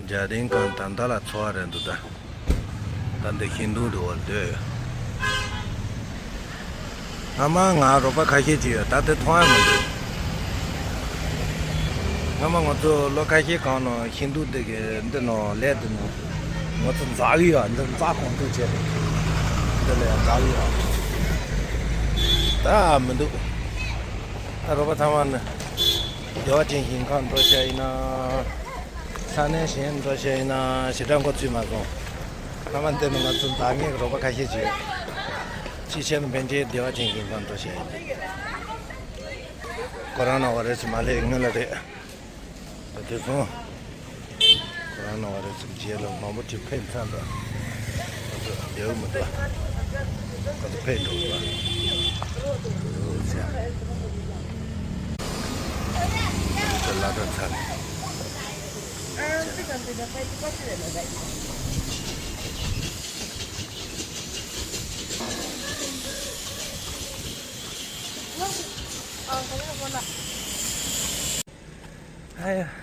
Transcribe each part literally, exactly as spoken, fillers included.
རྒྱ་རིང་གང་ད་ལྟ་ལ་འཚོ་བ་རེད་འདུག་ད། ད་འདི་ཤིང་སྡོང་འདུག་བར་སྡོད་ཡོད། ཨ་མ་ང་རོགས་པ་ཁ་ཤས་ཅིག་ཡོད། ད་དེ་མཐོང་ཡ་མི་འདུག་ཨ་མ་ང་ཚོ་ལོ་ཁ་ཤས་གང་ནང་ཤིང་སྡོང་འདི་གི་འདི་ནང་ལས་འདི་ནང་ང་ཚོ་འཛག་གི་ཡོད། འདི་འཛག་གང་ཐུབ་བྱས་རེད། འདི་ལ་ཡང་འཛག་གི་ཡོད། ད་མི་འདུག་ད་རོགས་པ་ཚང་མ་ནི་བདེ་བ་ཅན་ཞིང་ཁམས་འགྲོ་བྱ་ཡིན་ན། ས་གནས་གཞན་འགྲོ་བྱ་ཡིན་ན་ཞེ་དྲག་འགོ་ཚུགས་མ་སོང་། ཐ་མ་འདི་ནི་ང་ཚོ་འཛག་མཁན་གྱི་རོགས་པ་ཁ་ཤས་ཅིག་ཡོད། ཅིའི་ཕྱིར་ན་ཕན་ཆད་བདེ་བ་ཅན་ཞིང་ཁམས་འགྲོ་བྱ་ཡིན། ཁོ་རང་ན་བ་རེད་ཟེར་མ་ལས་སྔོན་ལ་རེད། ད་དེ་སོང་། ཁོ་རང་ན་བ་རེད་ཟེར་རྗེས་ལ་མང་པོ་ཅིག་ཕན་ཚུན་དུ་ང་ཚོ་བདེ་བོ་མི་འདུག་ང་ཚོ་ཕན་འགྲོ་གི་བ། ཡོད་ཚེ། ང་ཚོ་ལ་དྭགས་ཚ་ནས།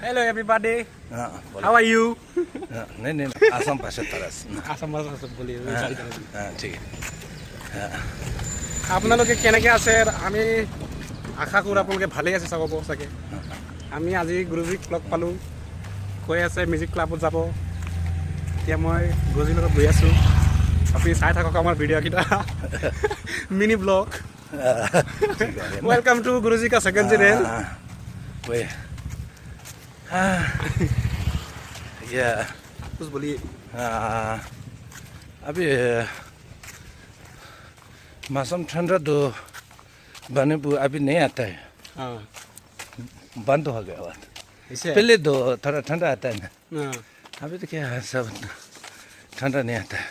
Hello everybody, हाँ, बोलो। How are you? हाँ, नहीं, नहीं, आसाम भाषा तरस। आसाम भाषा से बोलिए, हाँ, सारी तरह से। हाँ, ठीक है। আপোনালোকে কেনেকে আছে? আমি আশা কৰোঁ আপোনালোকে ভালেই আছে চাব চাগে। আমি আজি গুৰুজীক লগ পালোঁ, কৈ আছে মিউজিক ক্লাবত যাব। এতিয়া মই গুৰুজীৰ লগত গৈ আছোঁ। আপুনি চাই থাকক আমাৰ ভিডিঅ'কেইটা। Mini blog. ठीक है। Welcome to গুৰুজী কা ছেকেণ্ড চেনেল। हाँ, वही। हाँ। या। कुछ बोलिए। हाँ, अभी मौसम ठंडा तो बने पू अभी नहीं आता है। हाँ। बंद हो गया हुआ था। ऐसे? पहले तो थोड़ा ठंडा आता है ना। हाँ। अभी तो क्या है, सब ठंडा नहीं आता है।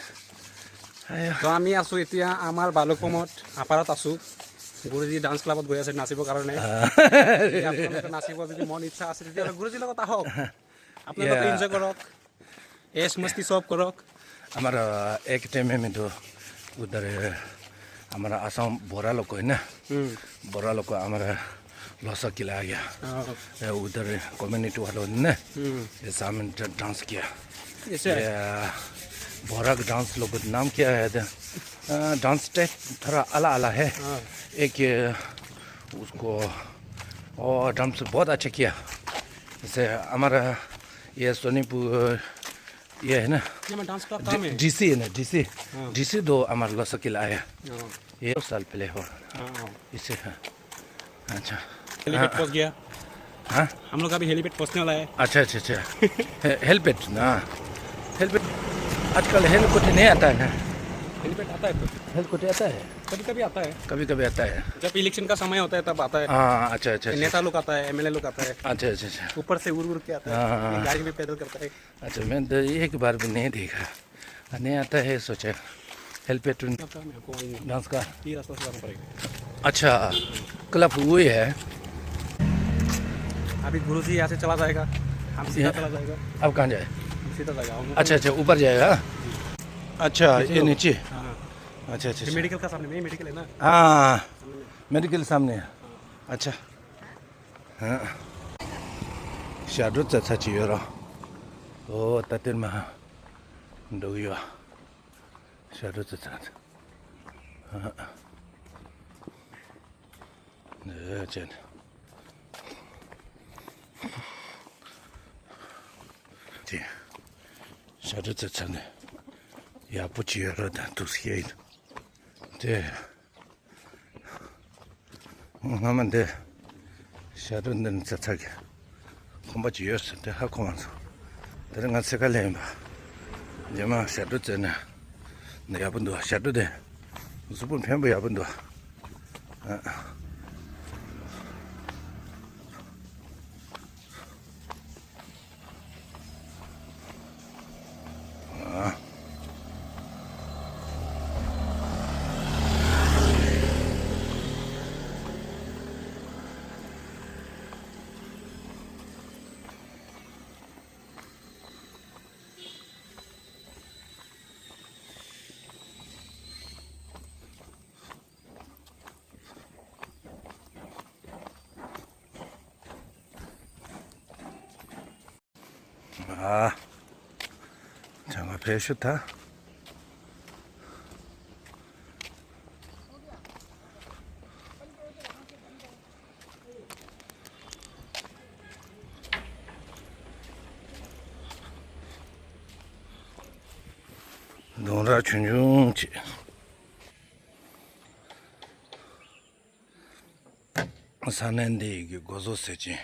आयो। তো আমি আছোঁ এতিয়া আমাৰ ভালুকপুঙত আপাৰত আছোঁ। গুৰুজী ডান্স ক্লাবত গৈ আছে নাচিবৰ কাৰণে। हाँ। এতিয়া আপোনালোকে নাচিব যদি মন ইচ্ছা আছে তেতিয়াহ'লে গুৰুজীৰ লগত আহক। আপোনালোকে या। এনজয় কৰক। ऐश मस्ती सब करो। हमारा एक टाइम में तो उधर हमारा आसाम बोरा लोग है ना, हम्म। बोरा लोग को हमारा लोसा खिलाया गया। हाँ। ये उधर कम्युनिटी वालों ने हम्म। ये सामने डा-, डांस किया। ऐसे? ये बोरा का डांस लोग का नाम क्या है? अ, डांस स्टेप थोड़ा अलग-अलग है। हाँ। एक, अ, उसको, ओ, डांस बहुत अच्छा किया। जैसे हमारा ये सोनीपुर, ये है ना? ये मैं डांस क्लब काम है। डीसी है ना, डीसी। हाँ। डीसी दो हमारा लोसा खिलाया। हाँ। ये दो साल पहले हो। हाँ, हाँ। इसे, हाँ। अच्छा। हेलीपैड हाँ। पहुंच गया। हाँ? हम लोग का भी हेलीपैड पहुंचने वाला है। अच्छा, अच्छा, अच्छा। हे-, हेलीपैड ना। हेलीपैड, आजकल हेलीकॉप्टर नहीं आता है ना? हेलीपैड आता है तो। हेलीकॉप्टर आता है? कभी-कभी आता है। कभी-कभी आता है। जब इलेक्शन का समय होता है, तब आता है। हाँ, अच्छा, अच्छा, अच्छा। नेता लोग आता है, एमएलए लोग आता है। अच्छा, अच्छा, अच्छा। ऊपर से उड़ उड़ के आता है। हाँ, हाँ, हाँ। ये गाड़ी में पैदल करता है। अच्छा, मैंने तो एक बार भी नहीं देखा। नहीं आता है, सोचा हेल्प टून आपका, मैं आपको वहीं डांस का। ये रास्ता से जाना पड़ेगा। अच्छा, क्लब वही है। अभी गुरुजी यहाँ से चला जाएगा, हम सीधा ये चला जाएगा। अब कहाँ जाए? हम सीधा जाएगा, हम अच्छा, अच्छा, ऊपर जाएगा। अच्छा, नीचे ये लोग। नीचे। हाँ, हाँ। अच्छा, अच्छा, ये अच्छा। मेडिकल का सामने में, मेडिकल है ना? हाँ, सामने में। मेडिकल सामने है। हाँ। अच्छा। ཞབས་བྲོ་རྩེད་ས་ཅིག་ཡོད་ར། ཨོ་ད་དེར་མ་འགྲོ་གི་ཡོད། ཞབས་བྲོ་རྩེད་ས། འདི་བྱས་ནས། དེ། ཞབས་བྲོ་རྩེད་ས་ནས་ཡག་པོ་ཅིག་ཡོད་ར་ད་འདུག་སེ་ཡིན། དེ། སྔ་མ་འདི་ཞབས་བྲོ་འདི་ནི་ཚ་ཚ་གི་ཁང་པ་ཅིག་ཡོད་ཟེར་དེ་ཧ་གོ་མ་སོང་། དེ་རིང་ང་ཚེ་ཁ་ལེན་ཡིན་པ། རྗེས་མ་ཞབས་བྲོ་རྩེ་ན་འདི་ཡག་པོ་འདུག་ཞབས་བྲོ་དེ་གཟུགས་པོ་ཕན་པོ་ཡག་པོ་འདུག་ཨ། ཨ། ཚང་མ་ཕེབས་ཤོག་ད། ལྡུམ་ར་ཆུང་ཆུང་ཅིག་ས་གནས་འདི་ཡི་གི་སྒོ་ཟོག་ཟེར་ཅིང་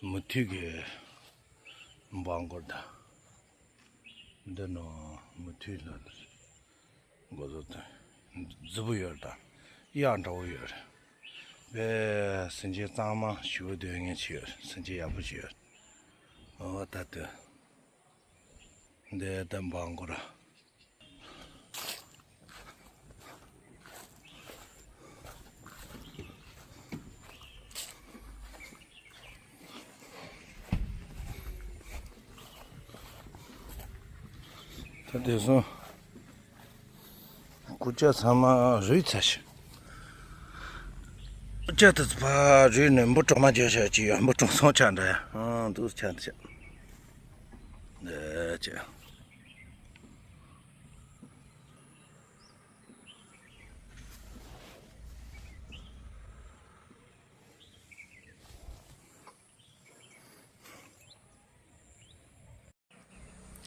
མུ་མཐུད་ཀྱི་འབངས་སྐོར་དང་། འདི་ནང་མུ་མཐུད་ལ་སྒོ་ཟོག་དང་རྫི་བོ་ཡོད་དང་གཡག་འདྲ་བོ་ཡོད་རེད། དཔེ་སེམས་ཅན་གཙང་མ་ཞེ་པོ་སྡོད་མཁན་ཅིག་ཡོད་རེད། སེམས་ཅན་ཡག་པོ་ཞིག་ཡོད་རེད། འོ་ད་དུ་འདི་ད་འབངས་སྐོར། ད་དེ་སོང་། སྐུ་ལྕགས་ཚང་མ་རུལ་ཚར་ཤག་སྐུ་ལྕགས་དེ་ཚོ་ཕར་རུལ་ནས་འབུ་གྲོག་མ་རྒྱག་ཤག་ཅིག་ཡོད། འབུ་གྲོག་ཚང་ཆགས་འདྲ་ཡ། ཨང་། འདུག་ཆགས་འདུག་ཆགས། འདི་ཅི།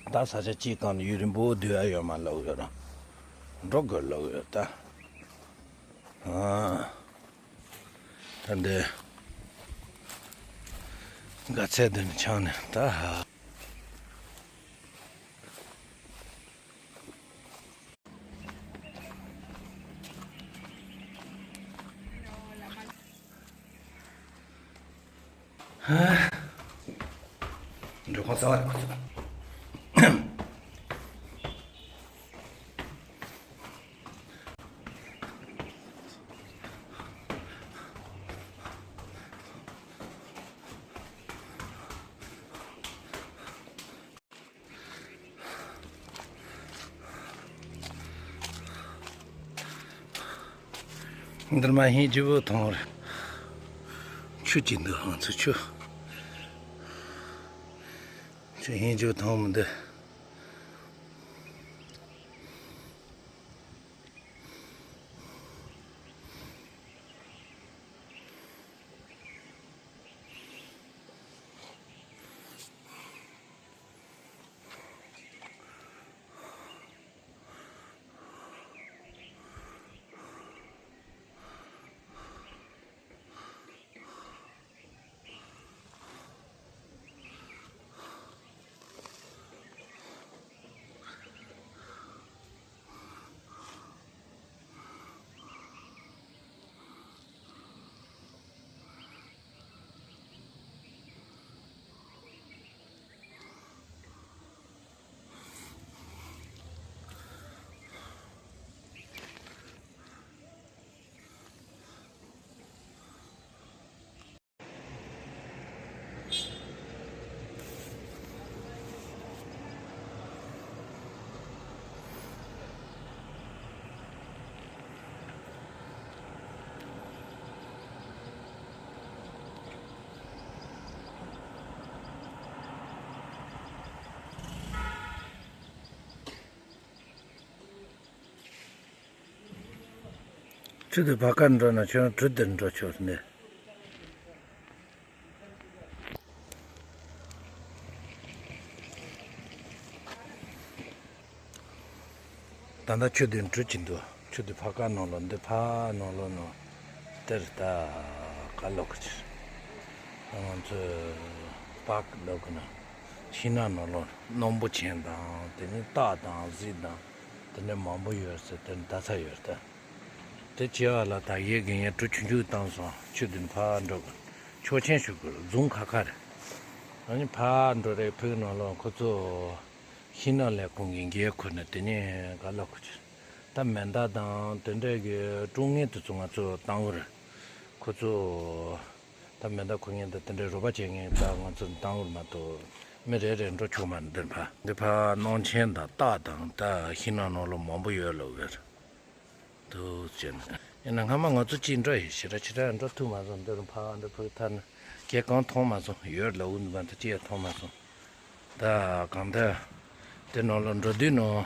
ད་ས་ཆ་གཅིག་གང་ལ་ཡུན་རིང་པོ་སྡོད་ཡ་ཡོད་མ་ལབ་ཡོད་ར། འགྲོ་དགོས་ལབ་ཡོད་ད། ཨ། ད་འདི་དགའ་ཚལ་འདི་ནས་ཆགས་ནས་ད་ཧ། འགྲོ་ཁོང་ཚ་བ་རེད་ཁོ་ཚོ། འདིར་མ་ཧིན་ཇི་བོ་ཐོང་རེད། ཆུ་ཅིག་འདུག་ཧང་ཚུ་ཆུ། ཆུ་ཧིན་ཇི་བོ་ཐོང་མི་འདུག་ཆུ་དེ་བར་ཁར་འགྲོ་ན་ཁྱོད་གྲུ་དེར་འགྲོ་ཆོག་ནས། ད་ལྟ་ཆུ་དེ་གྲུ་གཅིག་འདུག་ཆུ་དེ་ཕ་ཁ་ནང་ལོགས་འདི་ཕ་ནང་ལོགས་ནང་དེར་ད་ག་ལོག་གི་ང་ཚོས་པཱརྐ་ལོག་གི་ན་ཤིང་ནགས་ནང་ལོགས་སྣམ་བུ་ཆེན་དང་དེ་ནས་སྟག་དང་གཟིག་དང་དེ་ནས་མང་པོ་ཡོད་ཟེར་དེར་ད་ཚ་ཡོད་ད། དེ་བྱས་པ་ལ་ད་ཡེ་གི་ཡེ་གྲུ་ཆུང་ཆུང་བཏང་སོང་། ཆུ་དེ་ཕར་འགྲོ་གི་ཆོག་མཆན་ཞུ་དགོས་རྫོང་ཁ་ཁ་རེད། ཨ་ནི་ཕར་འགྲོ་རེད་ཕུག་ནང་ལོགས་ཁོ་ཚོ་ཤིང་ནགས་ལས་ཁུངས་ཀྱི་འགན་ཁུར་ནས་དེ་ནས་ག་ལ་ཁུ་ཆེ་ད་མེ་མདའ་དང་དེ་འདྲས་ཀྱི་ཀྲུང་ངེ་དེ་ཚོ་ང་ཚོ་བཏང་གི་རེད། ཁོ་ཚོ་ད་མེ་མདའ་ཁུར་མཁན་དང་དེ་འདྲས་རོགས་པ་བྱེད་མཁན་ད་ང་ཚོ་བཏང་གི་རེད་མ་གཏོགས་མི་རེ་རེ་འགྲོ་ཆོག་མ་རེད། འདིར་ཕར་འདི་ཕར་སྣམ་ཆེན་དང་སྟག་དང་ད་ཤིང་ནགས་ནང་ལོགས་མང་པོ་ཡོད་ལབ་ཀྱི་རེད། འདུག་ཟེར་ནས། ཡིན་ན་སྔ་མ་ང་ཚོ་གཅིག་འགྲོ་ཡི་ཞེ་དྲག་ཕྱི་དྲག་འགྲོ་ཐུབ་མ་སོང་། འདི་རུ་ཕར་འདི་ཕུག་ཐར་ན་གས་གང་མཐོང་མ་སོང་། ཡོད་ལ་འུ་འདི་བ་འདི་གཅིག་ཡང་མཐོང་མ་སོང་། ད་གང་ལྟར་ དེ་ནང་ལ་འགྲོ་དུས་ནང་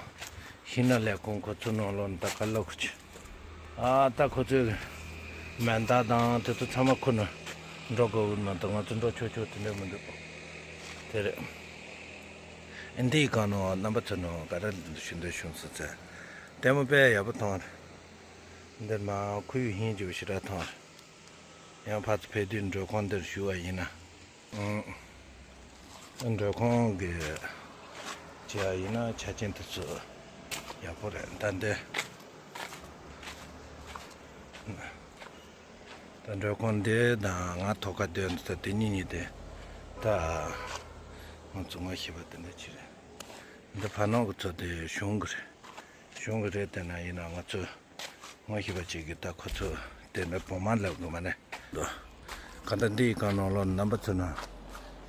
ཤིང་ནགས་ལས་ཁུངས་ཁོ་ཚོ་ནང་ལ་ད་ག་ལབ་དགོས་ཀྱི། ཨ་ད་ཁོ་ཚོས་མེ་མདའ་དང་དེ་ཚོ་ཚང་མ་ཁུར་ནས་འགྲོ་དགོས་ཀྱི་མ་གཏོགས་ང་ཚོ་འགྲོ་ཆོག་ཆོག་དེ་འདྲ་མི་འདུག་དེ་རེད། འདིའི་སྒང་ནང་རྣམ་པ་ཚོ་ནང་ག་རེ་ཞུ་འདོད་བྱུང་ཟེར་ཚེ། ལྟད་མོ་དཔེ་ཡག་པོ་མཐོང་། འདིར་མ་ཁོར་ཡུག་ཧིན་གྱི་ཞེ་དྲག་མཐོང་། ཡང་ཕར་ཚུར་ཕེབས་དུས་མགྲོན་ཁང་འདིར་ཞུ་བ་ཡིན་ན། ཨང་། མགྲོན་ཁང་གི་བྱས་པ་ཡིན་ན་ཆ་རྐྱེན་དེ་ཚོ་ཡག་པོ་རེད། ད་འདི་ད་མགྲོན་ཁང་འདི་དང་ང་ཐོག་ཁ་སྡོད་འདི་ད་དེ་གཉིས་གཉིས་དེ་ད་ང་ཚོ་ངོ་ཤེས་པ་དེ་འདྲ་ཅིག་རེད། འདི་ཕ་ནོར་གི་ཚོ་དེ་གཞུང་གི་རེད། གཞུང་གི་རེད་དེ་ན་ཡིན་ན་ང་ཚོ་ངོ་ཤེས་པ་ཅིག་གིས་ད་ཁོ་ཚོ་དེ་འདྲ་བོ་མ་ལབ་དགོས་མ་ནས། ག་ད་འདི་ཡི་སྒང་ནང་ལོགས་རྣམ་པ་ཚོ་ན་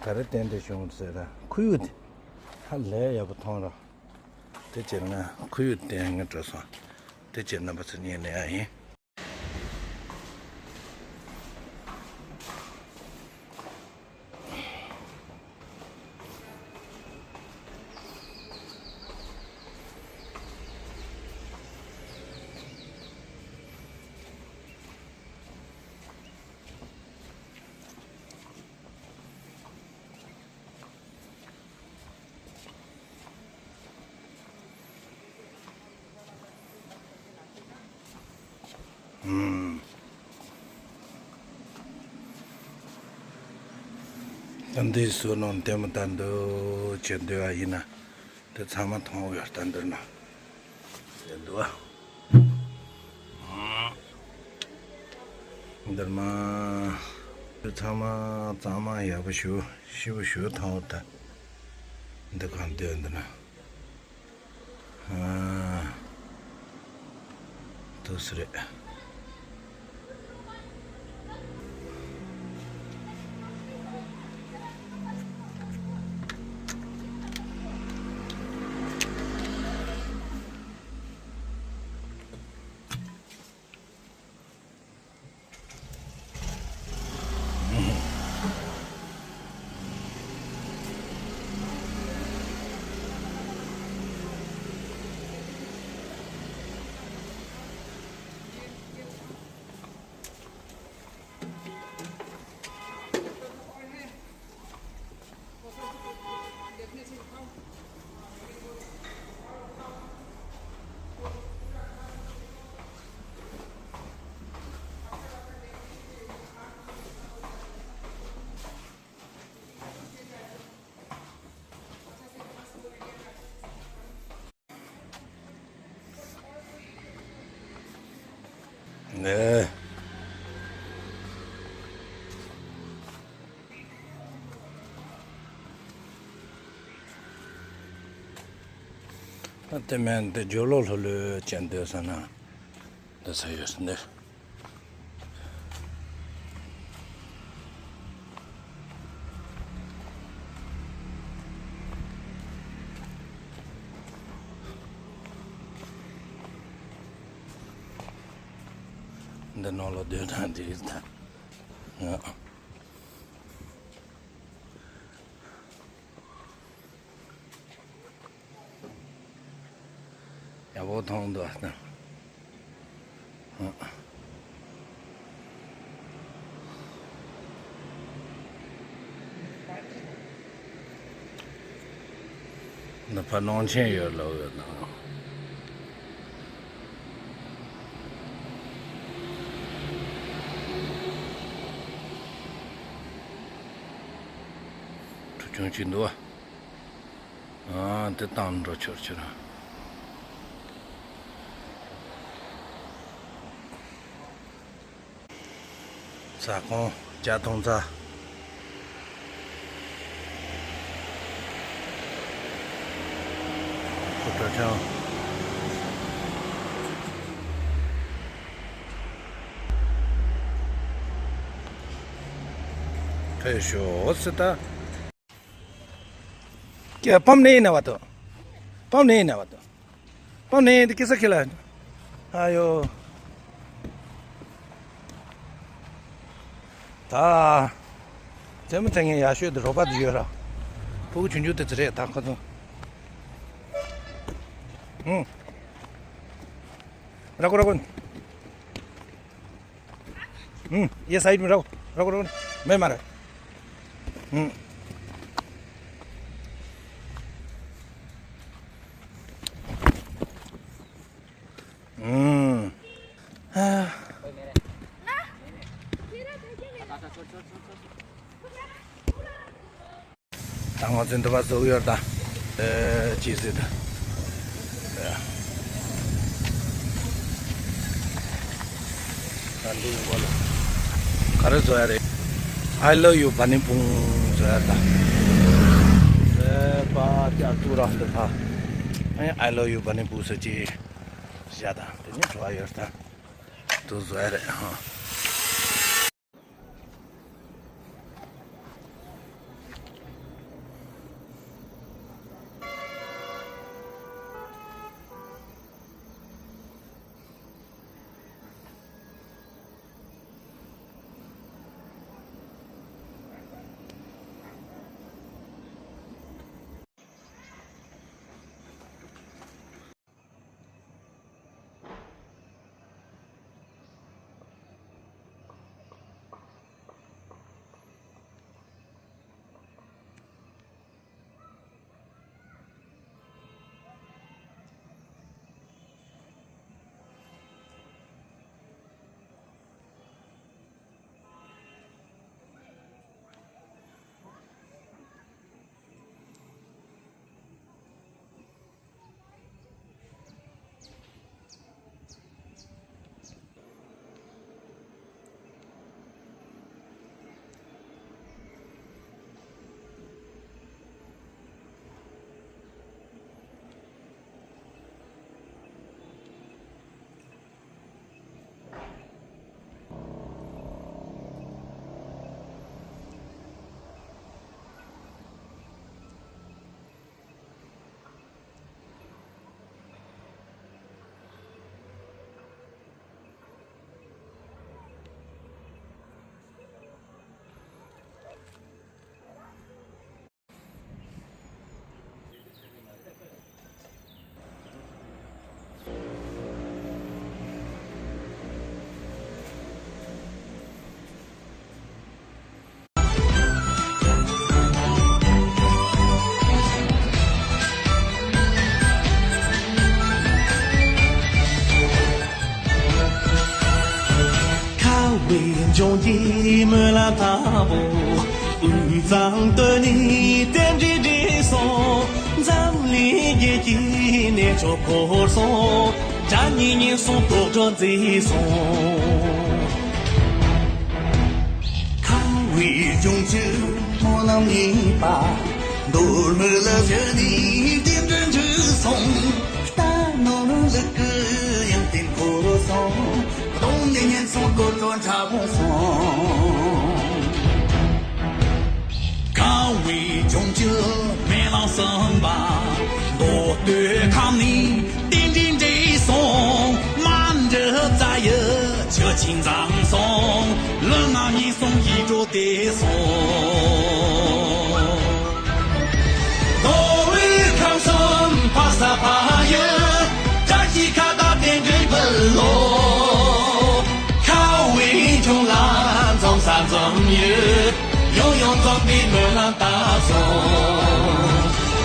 ག་རེ་བསྟན་ཏེ་བྱུང་ཟེར་ན་ཁོར་ཡུག་དེ་ཧ་ལས་ཡག་པོ་མཐོང་རོགས། དེ་བྱས་ན་ཁོར་ཡུག་བསྟན་ངེས་འགྲོ་སོང་། དེ་བྱས་རྣམ་པ་ཚོ་ཉན་ལེ་ཡ་ཡིན། ཨུམ། ད་འདི་བཟོ་ནང་ལྟད་མོ་ལྟ་འདོད་བྱེད་འདོད་པ་ཡིན་ན། དེ་ཚང་མ་མཐོང་ཡོད་ལྟ་འདོད་ན། དེ་འདུག་ཨ། འདིར་མ། དེ་ཚང་མ་གཙང་མ་ཡག་པོ་ཞུ་ཞིབ་པོ་ཞུ་མཐོང་ད། འདི་གང་འདོད་འདི་ན། ཨ། དུ་སི་རེད། ནས། ད་དེ་མིན་དེ་ཇོ་ལོ་ལྷོ་ལྷོ་ཅན་འདོད་ས་ན་འདི་ས་ཡོད་ས་འདི། འདི་ནང་ལ་སྡོད་ན་འགྲིག་ད། ཡ། ཡག་པོ་མཐོང་འདུག་ཨ། འདི་ཕར་གླང་ཆེན་ཡོད་ལབ་ཡོད་ན། གྲུ་ཆུང་ཅིག་འདུག་ཨ། ཨ། འདི་བཏང་འགྲོ་ཆོག་ཆོག་ར། ཟ་ཁང་ཇ་འཐུང་ས། ཁོ་གྲྭ་ཆང་ཕེབས་ཤོག་ཟེར་ད། ཀྱེ། པམ་ནས་ཡིན་ན་བ་དོ། པམ་ནས་ཡིན་ན་བ་དོ། པམ་ནས་ཡིན་དུ་ཀི་ས་ཁི་ལ། ཨ་ཡོ། ད། རྩེད་མོ་རྩེ་མཁན་ཡག་ཤོས་དེ་རོགས་པ་དེ་ཡོད་ར། ཕྲུ་གུ་ཆུང་ཆུང་དེ་ཚོ་རེད་ད་ཁོ་ཚོ། हम्म। रखो, रखो। हम्म, ये साइड में रखो, रखो, रखो। मैं मारा। हम्म। हम्म। हाँ। ད་ང་ཚོའི་འདི་པ་བཟོ་གི་ཡོད་ད། ཨེ། ཅི་ཟེར་ད། ཨེ། ད་འདི་ཡོད་པ་ལ། ག་རེ་བཟོ་ཡ་རེད། I love you བ་ནི་བུང་བཟོ་ཡ་ད། ཨེ། པ་ཏི་ཨ་ཏུ་ར་འདི་ཕ། ཨེ། I love you བ་ནི་བུ་ཟེར་ཅི། བཞག་ད། དེ་ནི་བྲོ་བ་ཡོད་ད། དུ་བཟོ་ཡ་རེད་ཧ། ཁ་བའི་ལྗོངས་ཀྱི་སྨོན་ལམ་དང་པོ། དབུས་གཙང་སྟོད་ནས་རྟེན་འབྲེལ་འགྲིག་སོང་། འཛམ་གླིང་རྒྱལ་གྱི་གནས་མཆོག་བོར་སོང་། དགྲ་གཉེན་ཉེན་སོང་དོག་སྒྲོན་མཛེས་སོང་། ཁ་བའི་ལྗོངས་ཀྱི་སྨོན་ལམ་ཡིན་པ། མདོ་སྨད་ལ་བཞུགས་ནས་རྟེན་འབྲེལ་འགྲིག་སོང་། རྟ་ནོར་ལུག་གི་ཡང་རྟེན་འཁོར་སོང་། གདོང་ནས་ཉེན་སོང་དོག་སྒྲོན་ཁྲ་བོ་སོང་། ཁ་བའི་ལྗོངས་ཀྱི་སྨོན་ལམ་གསུམ་པ། མདོ་སྟོད་ཁམས་ནས་རྟེན་འབྲེལ་འགྲིག་སོང་། མ་འདྲི་རྩ་ཡི་ཆུ་ཆེན་འཛོམས་སོང་། ལུས་ངག་ཉེན་སོང་ཡིད་འགྲོ་བདེ་སོང་། མདོ་དབུས་ཁམས་གསུམ་ཕ་ས་ཕ་ཡུལ། བཀྲ་ཤིས་ཁ་བཏགས་རྟེན་འབྲེལ་འབུལ་ལོ། ཁ་བའི་ལྗོངས་ལ་འཛོམས་ས་འཛོམས་ཡུལ། ཡང་ཡང་འཛོམས་པའི་སྨོན་ལམ་བཏབ་སོང་།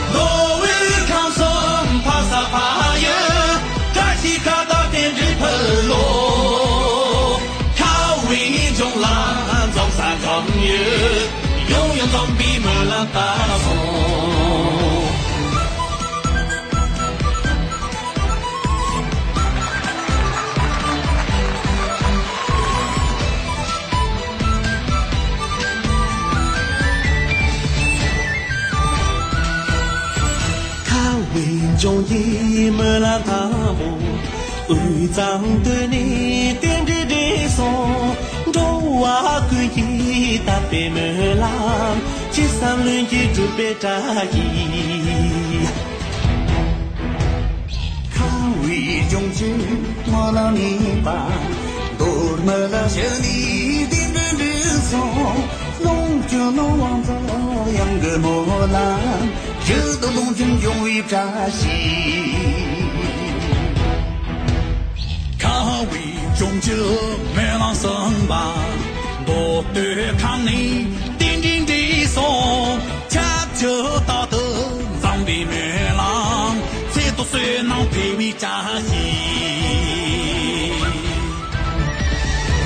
མདོ་དབུས་ཁམས་གསུམ་ཕ་ས་ཕ་ཡུལ། བཀྲ་ཤིས་ཁ་བཏགས་རྟེན་འབྲེལ་འབུལ་ལོ། ཁ་བའི་ལྗོངས་ལ་འཛོམས་ས་འཛོམས་ཡུལ། ཡང་ཡང་འཛོམས་པའི་སྨོན་ལམ་བཏབ་སོང་། ཁ་བའི་ལྗོངས་ཀྱི་སྨོན་ལམ་དང་པོ། དབུས་གཙང་སྟོད་ནས་རྟེན་འབྲེལ་འགྲིག་སོང་། འགྲོ་བ་ཀུན་གྱི་དད་པའི་སྨོན་ལམ། ཅི་བསམ་ལྷུན་གྱིས་འགྲུབ་པའི་བཀྲ་ཤིས། ཁ་བའི་ལྗོངས་ཀྱི་སྨོན་ལམ་ཡིན་པ། མདོ་སྨད་ལ་བཞུགས་ནས་རྟེན་འབྲེལ་འགྲིག་སོང་། ལོངས་སྤྱོད་ནོར་དབང་ཚོ་ཡང་གི་སྨོན་ལམ། ཡུལ་དུ་ལོངས་སྤྱོད་འབྱུང་བའི་བཀྲ་ཤིས། བའི་ལྗོངས་ཀྱི་སྨོན་ལམ་གསུམ་པ། མདོ་སྟོད་ཁམས་ནས་རྟེན་འབྲེལ་འགྲིག་སོང་། ཆབས་ཅིག་རྟག་ཏུ་འཛོམས་པའི་སྨོན་ལམ། ཚེ་ཐུགས་བསོད་ནམས་འཕེལ་བའི་བཀྲ་ཤིས།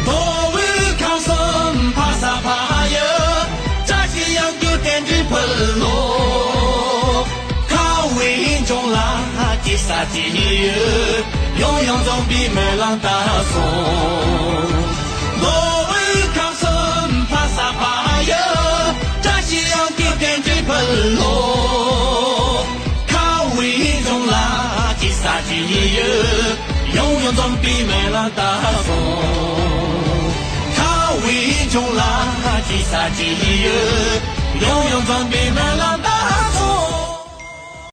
མདོ་དབུས་ཁམས་གསུམ་ཕ་ས་ཕ་ཡུལ། བཀྲ་ཤིས་གཡང་རྒྱུད་རྟེན་འབྲེལ་ཕུལ་ལོ། ཁམས་པའི་ལྗོངས་ལ་ཅི་ཟེར་ཅི་ཡོད། ཡང་ཡང་འཛོམས་པའི་སྨོན་ལམ་བཏབ་སོང་། མདོ་དབུས་ཁམས་གསུམ་ཕ་ས་ཕ་ཡུལ། བཀྲ་ཤིས་གཡང་རྒྱུད་རྟེན་འབྲེལ་ཕུལ་ལོ། ཁམས་པའི་ལྗོངས་ལ་ཅི་ཟེར་ཅི་ཡོད། ཡང་ཡང་འཛོམས་པའི་སྨོན་ལམ་བཏབ་སོང་། ཁམས་པའི་ལྗོངས་ལ་ཅི་ཟེར་ཅི་ཡོད། ཡང་ཡང་འཛོམས་པའི་སྨོན་ལམ་བཏབ་སོང་།